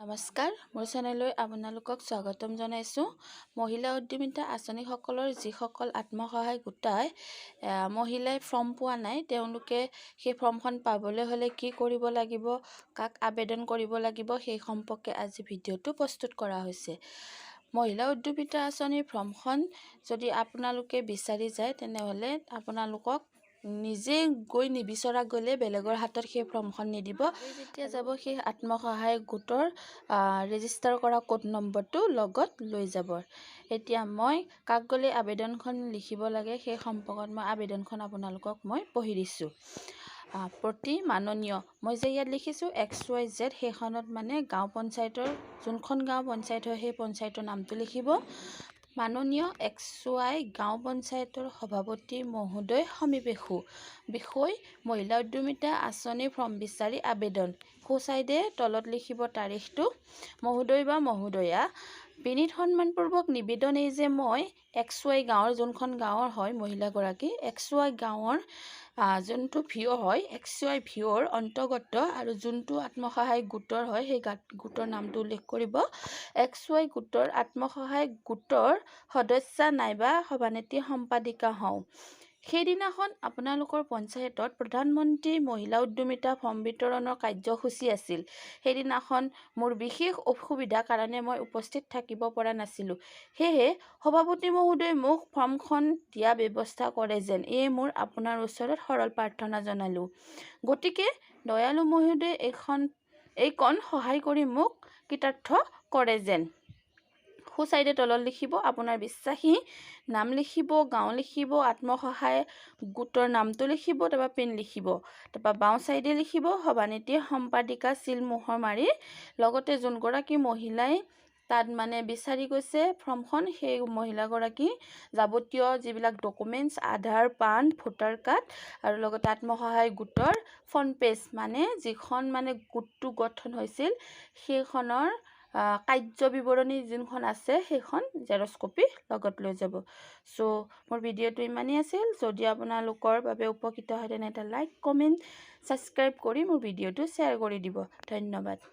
নমস্কাৰ, মোৰ চেনেললৈ আপোনালোকক স্বাগতম জনাইছোঁ। মহিলা উদ্যমিতা আঁচনিসকলৰ যিসকল আত্মসহায়ক গোটাই মহিলাই ফৰ্ম পোৱা নাই, তেওঁলোকে সেই ফৰ্মখন পাবলৈ হ'লে কি কৰিব লাগিব, কাক আবেদন কৰিব লাগিব, সেই সম্পৰ্কে আজি ভিডিঅ'টো প্ৰস্তুত কৰা হৈছে। মহিলা উদ্যমিতা আঁচনিৰ ফৰ্মখন যদি আপোনালোকে বিচাৰি যায়, তেনেহ'লে আপোনালোকক নিজে গৈ নিবিচৰা গ'লে বেলেগৰ হাতত সেই ফৰ্মখন নিদিব। যেতিয়া যাব, সেই আত্মসহায়ক গোটৰ ৰেজিষ্টাৰ কৰা কোড নম্বৰটো লগত লৈ যাব। এতিয়া মই কাক গ'লে আবেদনখন লিখিব লাগে, সেই সম্পৰ্কত মই আবেদনখন আপোনালোকক মই পঢ়ি দিছোঁ। প্ৰতি মাননীয়, মই যে ইয়াত লিখিছোঁ এক্স ৱাই জেড, সেইখনত মানে গাঁও পঞ্চায়তৰ, যোনখন গাঁও পঞ্চায়ত হয়, সেই পঞ্চায়তৰ নামটো লিখিব। মাননীয় এক্স ৱাই গাঁও পঞ্চায়তৰ সভাপতি মহোদয় সমীপেষু, বিষয় মহিলা উদ্যমিতা আঁচনিৰ ফৰ্ম বিচাৰি আবেদন। সোঁ চাইডে তলত লিখিব তাৰিখটো। মহোদয় বা মহোদয়া, বিনীত সন্মানপূৰ্বক নিবেদন এই যে মই এক্স ৱাই গাঁৱৰ, যোনখন গাঁৱৰ হয় মহিলাগৰাকী, এক্স ৱাই গাঁৱৰ যোনটো ভিঅ' হয়, এক্স ৱাই ভিঅ'ৰ অন্তৰ্গত আৰু যোনটো আত্মসহায়ক গোটৰ হয়, সেই গোটৰ নামটো উল্লেখ কৰিব। এক্স ৱাই গোটৰ আত্মসহায়ক গোটৰ সদস্যা নাইবা সভানেত্ৰী, সম্পাদিকা হওঁ। সেইদিনাখন আপোনালোকৰ পঞ্চায়তত প্ৰধানমন্ত্ৰী মহিলা উদ্যমিতা ফৰ্ম বিতৰণৰ কাৰ্যসূচী আছিল। সেইদিনাখন মোৰ বিশেষ অসুবিধাৰ কাৰণে মই উপস্থিত থাকিব পৰা নাছিলোঁ। সেয়েহে সভাপতি মহোদয়ে মোক ফৰ্মখন দিয়া ব্যৱস্থা কৰে যেন, এয়ে মোৰ আপোনাৰ ওচৰত সৰল প্ৰাৰ্থনা জনালোঁ। গতিকে দয়ালু মহোদয়ে এইকণ সহায় কৰি মোক কৃতাৰ্থ কৰে যেন। সোঁ চাইডে তলত লিখিব আপোনাৰ বিশ্বাসী, নাম লিখিব, গাঁও লিখিব, আত্মসহায়ক গোটৰ নামটো লিখিব, তাৰপৰা পিন লিখিব। তাৰপৰা বাওঁ চাইডে লিখিব সভানেত্ৰী, সম্পাদিকা, চিল মোহৰ মাৰি। লগতে যোনগৰাকী মহিলাই তাত মানে বিচাৰি গৈছে ফৰ্মখন, সেই মহিলাগৰাকী যাৱতীয় যিবিলাক ডকুমেণ্টছ, আধাৰ, পান, ভোটাৰ কাৰ্ড আৰু লগতে আত্মসহায়ক গোটৰ ফ্ৰণ্ট পেজ, মানে যিখন মানে গোটটো গঠন হৈছিল, সেইখনৰ কাৰ্য বিৱৰণী যোনখন আছে, সেইখন জেৰক্স কপি লগত লৈ যাব। চ' মোৰ ভিডিঅ'টো ইমানেই আছিল। যদি আপোনালোকৰ বাবে উপকৃত হয়, তেনে এটা লাইক, কমেণ্ট, ছাবস্ক্ৰাইব কৰি মোৰ ভিডিঅ'টো শ্বেয়াৰ কৰি দিব। ধন্যবাদ।